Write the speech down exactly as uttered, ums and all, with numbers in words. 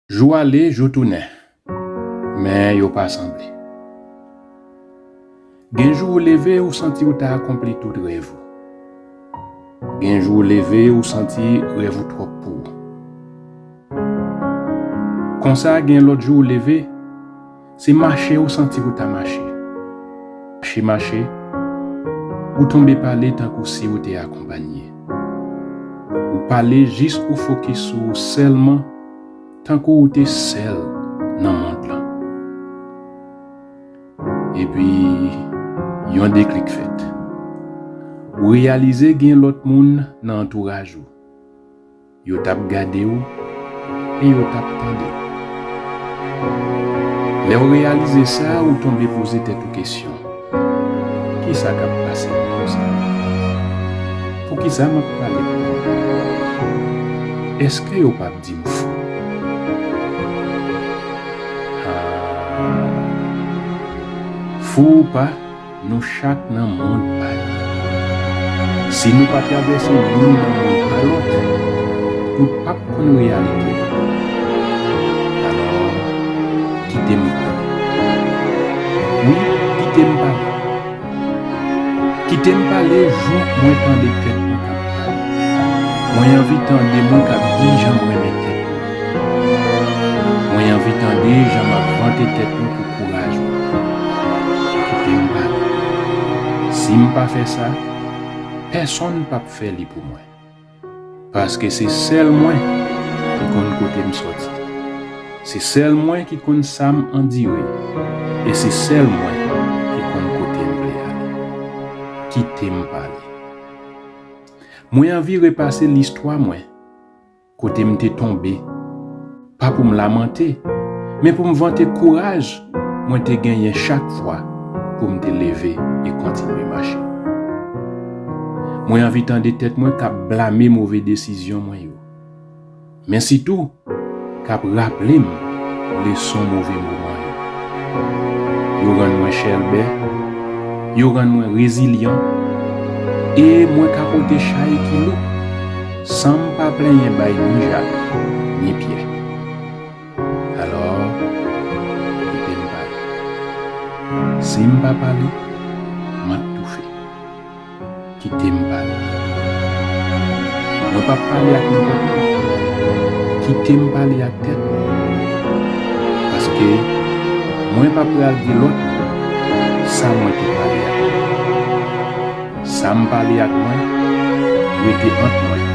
Jou ale, jou tounen, men yo pa sanble. Gen jou ou leve, ou santi ou ta akonpli tout rèv ou. Gen jou ou leve, ou santi rèv ou twòp pou ou. Konsa, gen lòt jou ou leve, se mache ou santi ou ta mache. Mache, mache, ou tonbe pale tankou si ou te akonpanye. Ou pale jis ou fokis sou ou sèlman, tankou ou te sèl nan mond lan. Epi, yon deklik fèt. Ou reyalize gen lòt moun nan antouraj ou. Yo t ap gade w e yo t ap tande w. Lè w reyalize sa, ou tonbe poze tèt ou kesyon. Kisa k ap pase m konsa? Poukisa m ap pale konsa? Èske yo p ap di m fou? Ah, fou ou pa, nou chak nan mond pa nou. Si nou pa travèse youn nan mond pa lòt, nou p ap konn reyalite nou. Alò, kite m pale. Wi, kite m pale. Kite m pale jouk mwen tande tèt mwen k ap pale. Mwen anvi tande mwen k ap di jan m renmen tèt mwen. Mwen anvi tande jan m ap vante tèt mwen pou kouraj mwen. Kite m pale. Si m pa fè sa, pèsonn p ap fè li pou mwen. Paske se sèl mwen ki konn kote m sòti. Se sèl mwen ki konn sa m andire. E se sèl mwen ki konn kote m vle ale. Kite m pale. Mwen anvi repase listwa mwen, kote m te tonbe. Pa pou m lamante, men pou m vante kouraj mwen te genyen chak fwa pou m te leve e kontinye mache. Mwen anvi tande tèt mwen k ap blame move desizyon mwen yo. Men sitou, k ap raple m leson move moman yo. Yo rann mwen chèlbè, yo rann mwen rezilyan, e mwen ka pote chay ki lou, san m pa plenyen bay ni Jak, ni Pyè. Alò, kite m pale. Si m pa pale, m ap toufe. Kite m pale. Mwen p ap pale ak nenpòt moun. Kite m pale ak tèt mwen. Paske mwen pa pral di lòt moun sa mwen te pale ak mwen. Sa m pale ak mwen, rete ant mwen